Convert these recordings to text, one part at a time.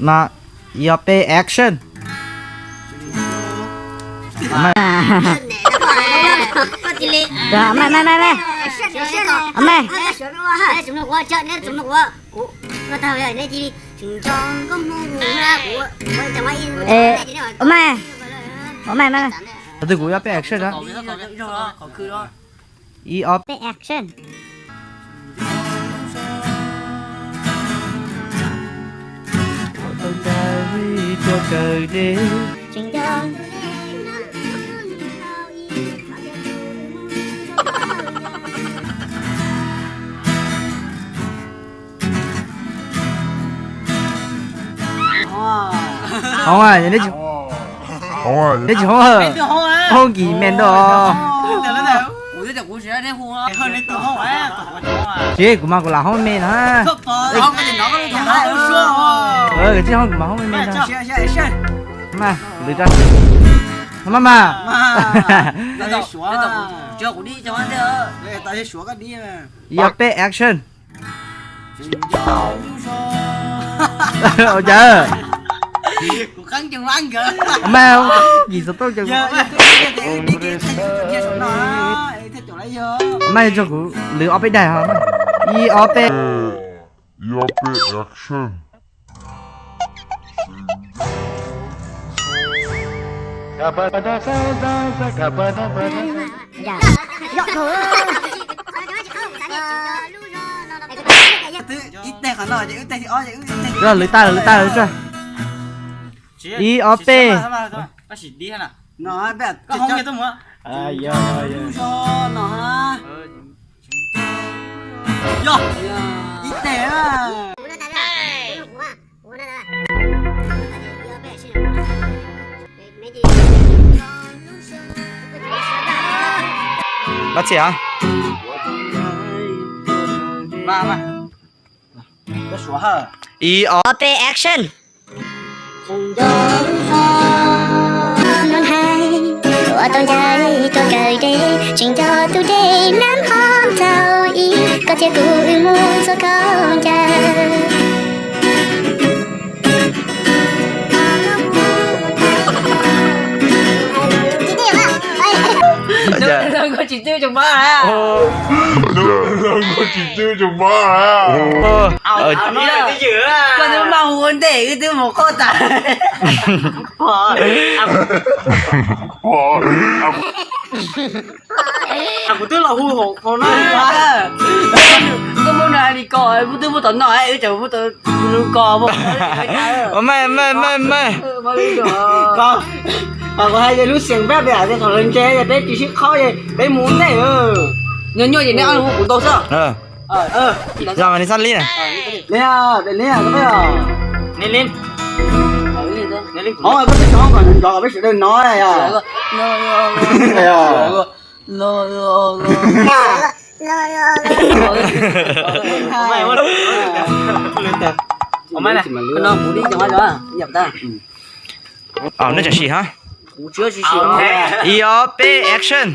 No, ib ob peb action. Maj maj maj maj. Maj. Ua maj, ua maj maj. Qhov twg kuv ib ob peb action na. Ib ob peb action. Hoob, neb tsis hoob, hoob kis me ntau. Tsis, kuv mas kuv lam hoob me no. Tsis hoob, kuv mas hoob me me no. Mas, lwm, maj maj. Ib ob peb action. Ua cas? Mas yim xov tooj ces, mas yog kuv lwm ob peb daim ho. Ib ob peb. Ib ob peb action. Twb ib teg qhov no ces wb teg thib ob ces wb teg. Lwm tag lwm tag lwm tag. Ib ob peb. Yog, ib teg. Lov txim os. Ib ob peb action. Ua tau ncaim tuaj kawm dej, tseem nco tus dej nab ho tau ib, koj thiab kuv wb mus txhua khau ncaws. Nkauj tsis twb tsoom pab. Nkauj tsis twb tsoom pab. Koj twb maj hu ua ntej wb twb mus qoj tas. Kuv twb los hu hauv no. Koj muab nws hais li ko, kuv twb muab tom no, wb tseem muab tom ko. Maj maj maj maj. Kuv hais tias lub xeem peb pem tias thaum lawv ntse ces peb tsis sib qhaub ces peb mus ua ntej. Nyuaj nyuaj ces neb ob leeg hu kuv ntau xwb. Yog mas neb xab li na. Neb, neb, neb, koj peb cov hoob kom nrov kom peb sawv daws hnov. Neb tseem sim ha. Ib ob peb action.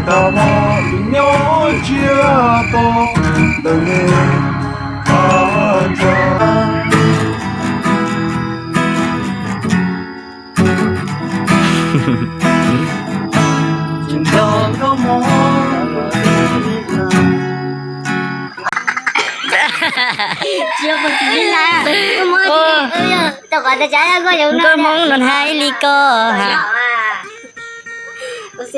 Tab mas nyob tsiab to ntawm neb. Nkauj Hmoob no hais li ko ha. Nkauj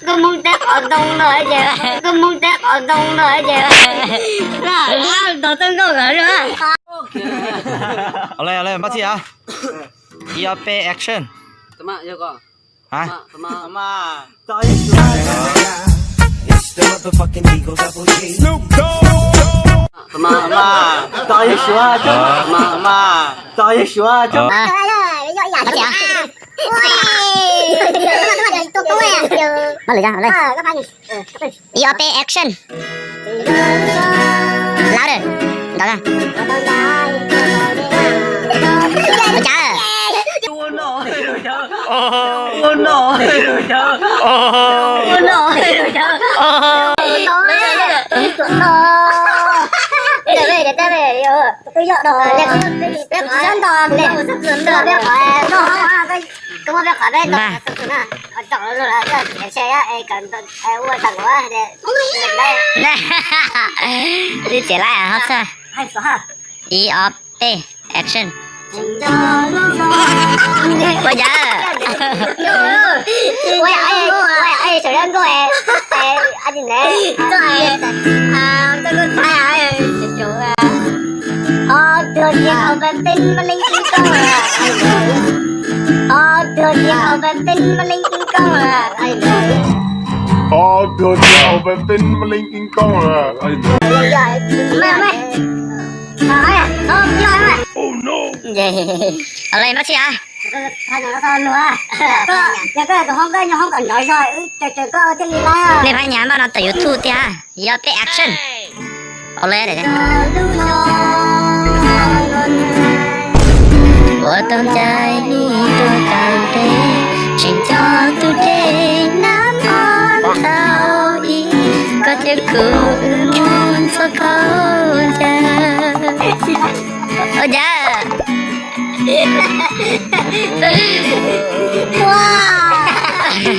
Hmoob teb qhov ntoo no ces, Nkauj Hmoob teb qhov ntoo no ces, ntog tau nkauj nkawd. Ua le, ua le, npaj txhij a. Ib ob peb action. A, ib ob peb action. Louder. Ntau na. Ua cas? Twb txiav laij ho txhaj. Ib ob peb action. Ua cas? Ob tug niag hauv peb peb maj leej ib koob lawm. Nej phab nyas npaj no tawm YouTube tiag. Ib ob peb action. Ua le. Ua tau ncaim li rau kawg dej, tseem coj tus dej nab o ntau ib, koj thiab kuv wb mus txog khaub ncaws. Ua cas?